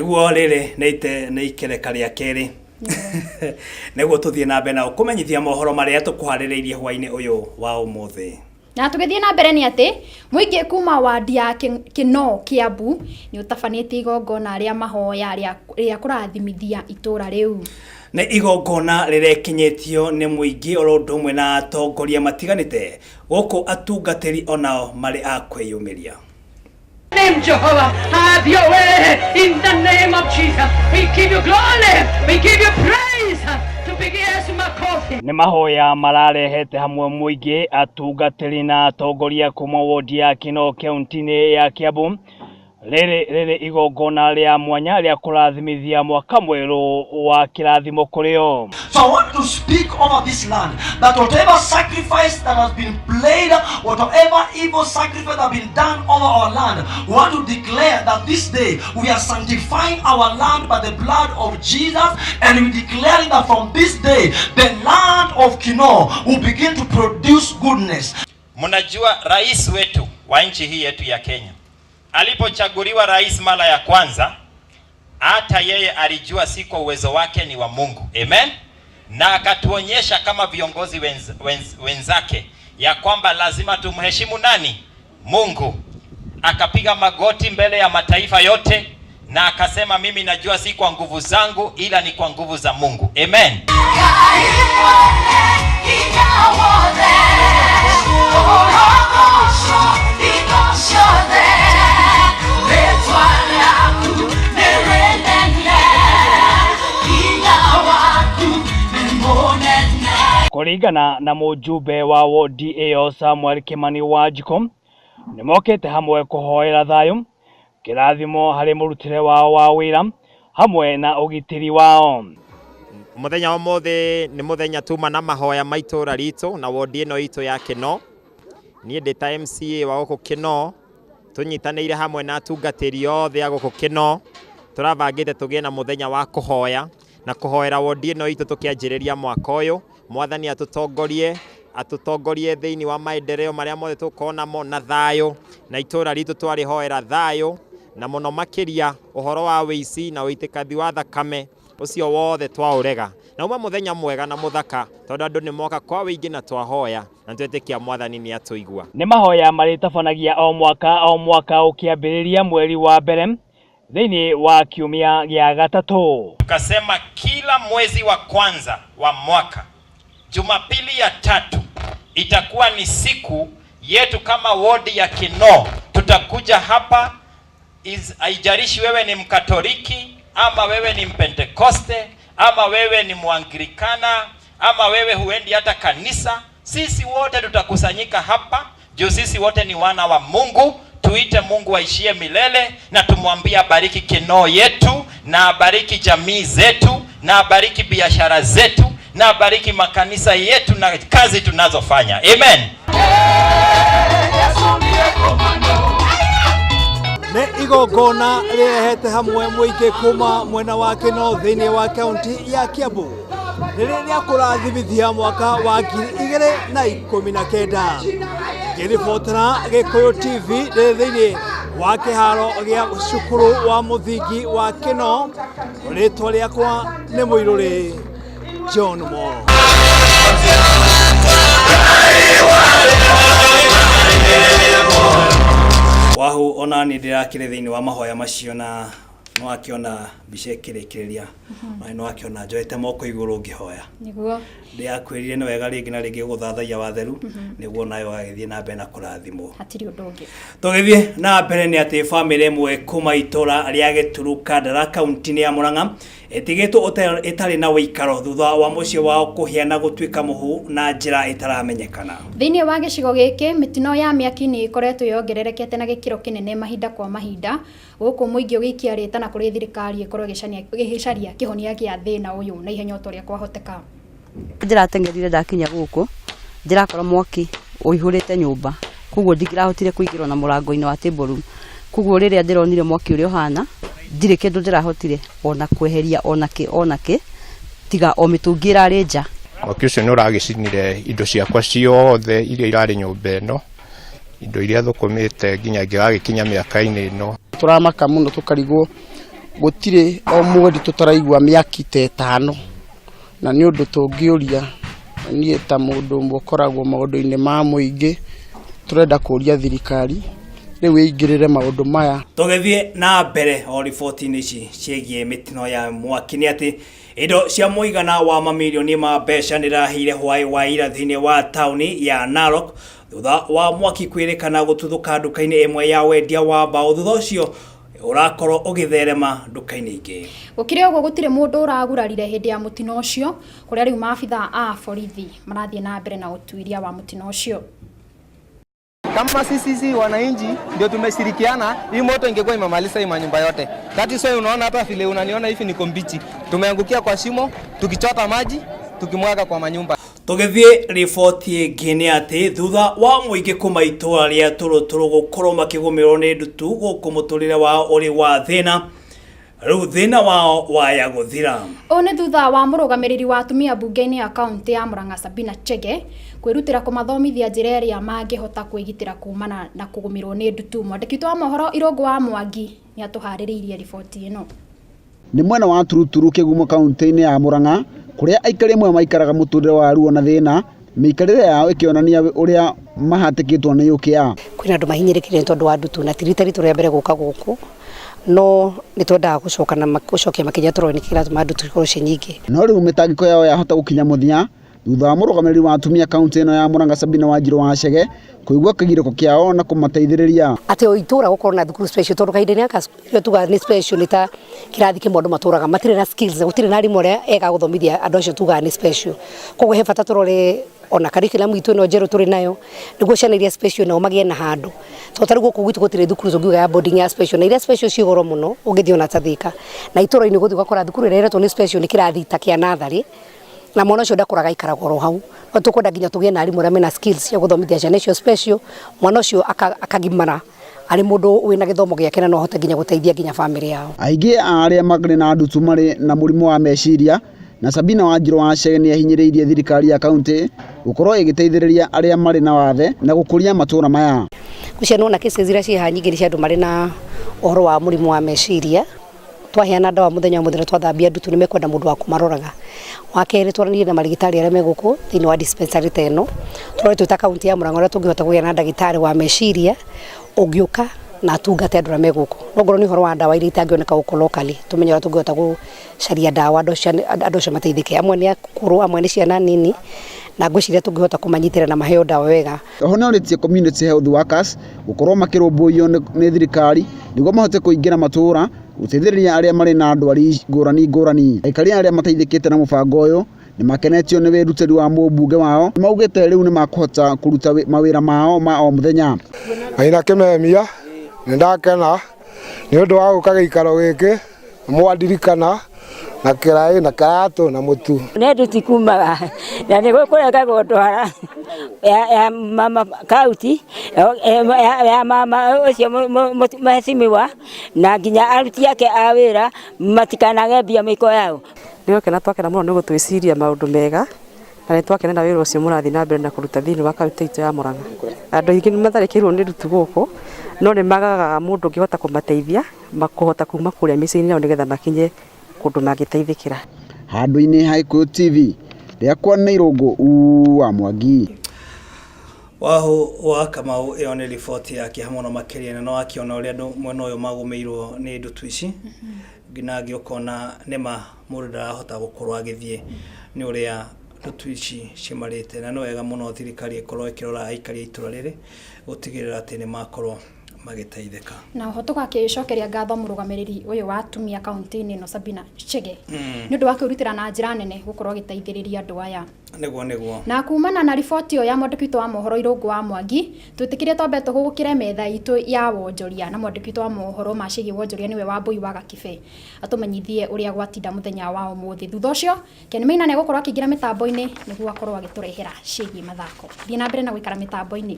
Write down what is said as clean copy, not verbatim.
Nĩguo rĩrĩ nĩ ite nĩ ikereka rĩa kerĩ nĩguo tũthiĩ na mbere na gũkũmenyithia mohoro marĩa tũkũharĩrĩirie hwainĩ ũyũ wa ũmũthĩ. Na tũgĩthiĩ na mbere nĩ atĩ mũingĩ kuma wandi ya Kinoo Kiambu nĩ ũtabanĩtie igongona rĩa mahoya rĩa kũrathimithia itũra rĩu. Nĩ igongona rĩrekinyĩtio nĩ mũingĩ oro ũndũ ũmwe na atongoria matiganĩte gũkũ atungatĩri onao marĩ a kwĩyumĩria. Name Jehovah, have your way in the name of Jesus. We give you glory, we give you praise. Tupigie Yesu makofi. Nĩ mahoya mararehete hamwe mũingĩ, atungatĩri na atongoria kuma wodi ya Kinoo kaunti-inĩ ya Kiambu. Rĩrĩ rĩrĩ igongona rĩa mwanya rĩa kũrathimithia mwaka mwerũ wa kĩrathimo kũrĩ o. So I want to speak over this land that whatever sacrifice that has been played, whatever evil sacrifice that has been done over our land, we want to declare that this day we are sanctifying our land by the blood of Jesus, and we declaring that from this day the land of Kinoo will begin to produce goodness. Mnajua rais wetu wa nchi hii yetu ya Kenya alipochaguliwa rais mara ya kwanza, hata yeye alijua si kwa uwezo wake, ni wa Mungu. Amen. Na akatuonyesha kama viongozi wenzake ya kwamba lazima tumheshimu nani? Mungu. Akapiga magoti mbele ya mataifa yote na akasema, mimi najua si kwa nguvu zangu, ila ni kwa nguvu za Mungu. Amen. Kũringana na mũjumbe wa wodi ĩyo Samuel Kimani Wanjikũ, nĩmokĩte hamwe kũhoera thayũ, kĩrathimo harĩ mũrutĩre wao wa wĩra hamwe na ũgitĩri wao. Mũthenya wa ũmũthĩ nĩ mũthenya tuma na mahoya ma itũũra ritũ na wodi ĩno itũ ya Kinoo. Niĩ ndĩ ta MCA wa gũkũ Kinoo, tũnyitanĩire hamwe na atungatĩri othe a gũkũ Kinoo, tũrabangĩte tũgĩe na mũthenya wa kũhoya na kũhoera wodi ĩno itũ tũkĩanjĩrĩria mwaka ũyũ. Mwathani atũtongorie, atũtongorie thĩinĩ wa maendeleo marĩa mothe tũgũkorwo namo na thayũ, na itũũra ritũ twarĩhoera thayũ, na mũno makĩria ũhoro wa wĩici na ũitĩkathi wa thakame ũcio wothe twaũrega. Na uma mũthenya mwega na mũthaka tondũ andũ nĩ moka kwa wĩingĩ na twahoya na twetĩkia Mwathani nĩ atũigua. Nĩ mahoya marĩtabanagia o mwaka o mwaka ũkĩambĩrĩria mweri wa mbere thĩinĩ wa kiumia gĩa gatatũ. Tukasema kila mwezi wa kwanza wa mwaka, Jumapili ya tatu itakuwa ni siku yetu kama wodi ya Kinoo. Tutakuja hapa, haijalishi wewe ni Mkatoliki ama wewe ni Mpentekoste ama wewe ni Mwanglikana ama wewe huendi hata kanisa, sisi wote tutakusanyika hapa juu sisi wote ni wana wa Mungu. Tuite Mungu aishie milele na tumwambie abariki Kinoo yetu na abariki jamii zetu na abariki biashara zetu na abariki makanisa yetu na kazi tunazofanya. Amen. Nĩ igongona rĩrehete hamwe mũingĩ kuma mwena wa Kinoo thĩinĩ wa kaunti ya Kiambu rĩrĩ rĩa kũrathimithia mwaka wa 2019. Ngĩribotera Gĩkũyũ TV ndĩ thĩinĩ wa kĩharo gĩa cukuru wa mũthingi wa Kinoo, rĩtwa rĩakwa nĩ Mũirũrĩ John Mo. Wahu ona niĩ ndĩrakĩrĩ thĩinĩ wa mahoya macio na nĩwakĩona mbica ĩkĩrĩkĩrĩria na nĩwakĩona njoete moko igũrũ ngĩhoya. Nĩguo. Ndĩrakwĩrire nĩ wega rĩngĩ na rĩngĩ gũthathaiya watheru nĩguo nawe ũgagĩthiĩ na mbere na kũrathimwo. Hatirĩ ũndũ ũngĩ. Tũgĩthiĩ na mbere nĩ atĩ bamĩrĩ ĩmwe kuma itũra rĩa Gĩturu Kandara kaunti-inĩ ya Murang'a ĩtigĩtwo ĩtarĩ na ũikaro thutha wa mũciĩ wao kũhĩa na gũtuĩka mũhu na njĩra ĩtaramenyekana. Thĩinĩ wa gĩcigo gĩkĩ, mĩtino ya mĩaki nĩ ĩkoretwo yongererekete na gĩkĩro kĩnene mahinda kwa mahinda, gũkũ mũingĩ ũgĩikia rĩtana kũrĩ thirikari ĩkorwo ĩgĩcaria kĩhonia gĩa thĩna ũyũ na ihenya o ta ũrĩa kwahoteka. Ndĩrateng'erire ndakinya gũkũ ndĩrakora mwaki ũihũrĩte nyũmba koguo ndingĩrahotire kũingĩra ona mũrango-inĩ wa table room koguo rĩrĩa ndĩronire mwaki ũrĩa ũhana ndirĩ kĩndũ ndĩrahotire ona kweheria ona kĩ ona kĩ tiga o mĩtũngi ĩrarĩ nja. Mwaki ũcio nĩ ũragĩcinire indo ciakwa ciothe iria irarĩ nyũmba ĩno, indo iria thũkũmĩte nginya ngĩgagĩkinya mĩaka-inĩ ĩno. Tũramaka mũno tũkarigwo Gũtirĩ o mweri tũtaraigua mĩaki ta ĩtano, na nĩ ũndũ tũngĩũria. Niĩ ta mũndũ ũmwe ũkoragwo maũndũ-inĩ ma mũingĩ, tũrenda kũria thirikari rĩu ĩingĩrĩre maũndũ maya. Tũgĩthiĩ na mbere o riboti-inĩ ici ciĩgiĩ mĩtino ya mwaki nĩ atĩ indo cia mũigana wa mamirioni ma mbeca nĩrahĩire hwaĩ wa ira thĩinĩ wa taũni ya Narok thutha wa mwaki kwĩrĩkana gũtuthũka nduka-inĩ ĩmwe ya wendia wa mbaũ, thutha ũcio ũrakorwo ũgĩtherema nduka-inĩ ingĩ. Gũkĩrĩ ũguo, gũtirĩ mũndũ ũragurarire hĩndĩ ya mũtino ũcio, kũrĩa rĩu maabitha a borithi marathiĩ na mbere na ũtuĩria wa mũtino ũcio. Kama sisi wananchi ndio tumeshirikiana, hii moto ingekuwa imemaliza hii manyumba yote. That is why unaona hata vile unaniona hivi niko mbichi. Tumeangukia kwa shimo, tukichota maji, tukimwaga kwa manyumba. Tũgĩthiĩ riboti ĩngĩ nĩ atĩ thutha wa mũingĩ kuma itũra rĩa Tũrũtũrũ gũkorwo makĩgũmĩrwo nĩ ndutu gũkũ mũtũrĩre wao ũrĩ wa thĩna, rĩu thĩna wao waya gũthira. Ũũ nĩ thutha wa mũrũgamĩrĩri wa atumia mbunge-inĩ ya kaunti ya Murang'a Sabina Chege kwĩrutĩra kũmathomithia njĩra ĩrĩa mangĩhota kwĩgitĩra kumana na kũgũmĩrwo nĩ ndutu. Mwandĩki witũ wa mohoro Irũngũ wa Mwangi nĩ atũharĩrĩirie riboti ĩno. Nĩ mwena wa Turuturu Kĩgumo kaunti-inĩ ya Murang'a kũrĩa aikari amwe maikaraga mũtũrĩre wa ruo na thĩna, mĩikarĩre yao ĩkĩonania ũrĩa mahatĩkĩtwo nĩ ũkĩa. Kwĩna andũ mahinyĩrĩkire nĩ tondũ wa ndutu, na ti rita ritũ rĩa mbere gũka gũkũ, no nĩ twendaga gũcoka na gũcokia makinya tũrore nĩkĩ kĩratũma ndutu ikorwo ciĩ nyingĩ. No rĩu mĩtangĩko yao yahota gũkinya mũthia thutha wa mũrũgamĩrĩri wa atumia kaunti ĩno ya Murang'a Sabina Wanjiru wa Chege kũigua kĩgirĩko kĩao na kũmateithĩrĩria. Atĩ o itũra gũkorwo na thukuru special, tondũ kahinda-inĩ gaka rĩrĩa tugaga nĩ special nĩ ta kĩrathi kĩmwe andũ matũraga matirĩ na skills, gũtirĩ na arimũ arĩa ega gũthomithia andũ acio tugaga nĩ special. Koguo he bata tũrore ona curriculum itũ ĩno njerũ tũrĩ nayo, nĩguo ciana iria special nao magĩe na handũ, tondũ ta rĩu gũkũ gwitũ gũtirĩ thukuru tũngiuga ya boarding ya special, na iria special ciĩ goro mũno ũngĩthiĩ ona ta Thĩka na itũra-inĩ, ũgũthiĩ ũgakora thukuru ĩrĩa ĩretwo nĩ special nĩ kĩrathi ta kĩa natharĩ, na mwana ũcio ndakũraga, aikaraga oro hau. No tũkwenda nginya tũgĩe na arimũ arĩa mena skills cia gũthomithia ciana icio special, mwana ũcio akagimara arĩ mũndũ wĩna gĩthomo gĩake na no ahote nginya gũteithia nginya bamĩrĩ yao. Aingĩ a arĩa marĩ na ndutu marĩ na mũrimũ wa meciria, na Sabina Wanjiru wa Chege nĩ ahinyĩrĩirie thirikari ya kaunti gũkorwo ĩgĩteithĩrĩria arĩa marĩ na wathe na gũkũria matũũra maya. Ngwĩciria nĩwona cases iria ciĩ haha nyingĩ nĩ cia andũ marĩ na ũhoro wa mũrimũ wa meciria. Twaheana ndawa mũthenya wa mũthenya, twathambia ndutu, nĩ mekwenda mũndũ wa kũmaroraga. Wa kerĩ, twaranĩrie na marigitari arĩa me gũkũ thĩinĩ wa dispensary ta ĩno, tũrore twĩ ta kaunti ya Murang'a ũrĩa tũngĩhota kũgĩa na ndagĩtarĩ wa meciria ũngĩũka na atungate andũ arĩa me gũkũ. No ngorwo nĩ ũhoro wa ndawa iria itangĩoneka gũkũ locally, tũmenye ũrĩa tũngĩhota gũcaria ndawa andũ acio mateithĩke. Amwe nĩ akũrũ, amwe nĩ ciana nini, na ngwĩciria tũngĩhota kũmanyitĩrĩra na maheo ndawa wega. Oho nĩorĩtie community health workers gũkorwo makĩrũmbũiyo nĩ thirikari nĩguo mahote kũingĩra matũũra gũteithĩrĩria arĩa marĩ na ndwari ngũrani ngũrani. Aikari arĩa mateithĩkĩte na mũbango ũyũ nĩ makenetio nĩ wĩrutĩri wa mũmbunge wao, nĩmaugĩte rĩu nĩmakũhota kũruta mawĩra mao ma o mũthenya. Maina Kĩmemia, nĩ ndakena nĩ ũndũ wa gũka gĩikaro gĩkĩ mwandirikana na kĩraĩ na kĩratũ na mũtu. Nĩ nduti kumaga na nĩ gũkũrengagwo ndwara ya mama kaunti ya mama ũcio mheshimiwa, na nginya aruti ake a wĩra matikanage mbia mĩko yao. Nĩ gũkena twakena mũno nĩ gũtwĩciria maũndũ mega, na nĩ twakenera wĩra ũcio mũrathiĩ na mbere na kũruta thĩinĩ wa kaunti itũ ya Murang'a. Andũ aingĩ nĩ matharĩkĩirwo nĩ ndutu gũkũ, no nĩ magaga mũndũ ũngĩhota kũmateithia kũhota kuma kũrĩa mĩciĩ-inĩ yao nĩgetha makinye kũndũ mangĩteithĩkĩra. Handũ-inĩ ha Gĩkũyũ TV, rĩakwa nĩ Irũngũ wa Mwangi. Wahu wa Kamau, ĩyo nĩ riboti ya kĩeha mũno makĩria, na no akĩona ũrĩa andũ mwena ũyũ magũmĩirwo nĩ ndutu ici, nginya angĩ ũkona nĩma mũndũ ndarahota gũkorwo agĩthiĩ nĩ ũrĩa ndutu ici cimarĩte, na nĩ wega mũno thirikari ĩkorwo ĩkĩrora aikari a itũra rĩrĩ gũtigĩrĩra atĩ nĩ makorwo magĩteithĩka. Na oho tũgakĩcokeria ngatho mũrũgamĩrĩri ũyũ wa atumia kaunti-inĩ ĩno Sabina Chege nĩ ũndũ wa kwĩrutĩra na njĩra nene gũkorwo agĩteithĩrĩria andũ aya. Nĩguo nĩguo. Na kumana na riboti ĩyo ya mwandĩki witũ wa mohoro Irũngũ wa Mwangi, twĩtĩkĩrie twambe tũhũgũkĩre metha itũ ya wonjoria na mwandĩki witũ wa mohoro ma ciĩgiĩ wonjoria nĩwe Wambũi wa Gakibe atũmenyithie ũrĩa gwatinda mũthenya wa ũmũthĩ. Thutha ũcio Ken Maina nĩ egũkorwo akĩingĩra mĩtambo-inĩ nĩguo akorwo agĩtũrehera ciĩgiĩ mathako. Thiĩ na mbere na gũikara mĩtambo-inĩ.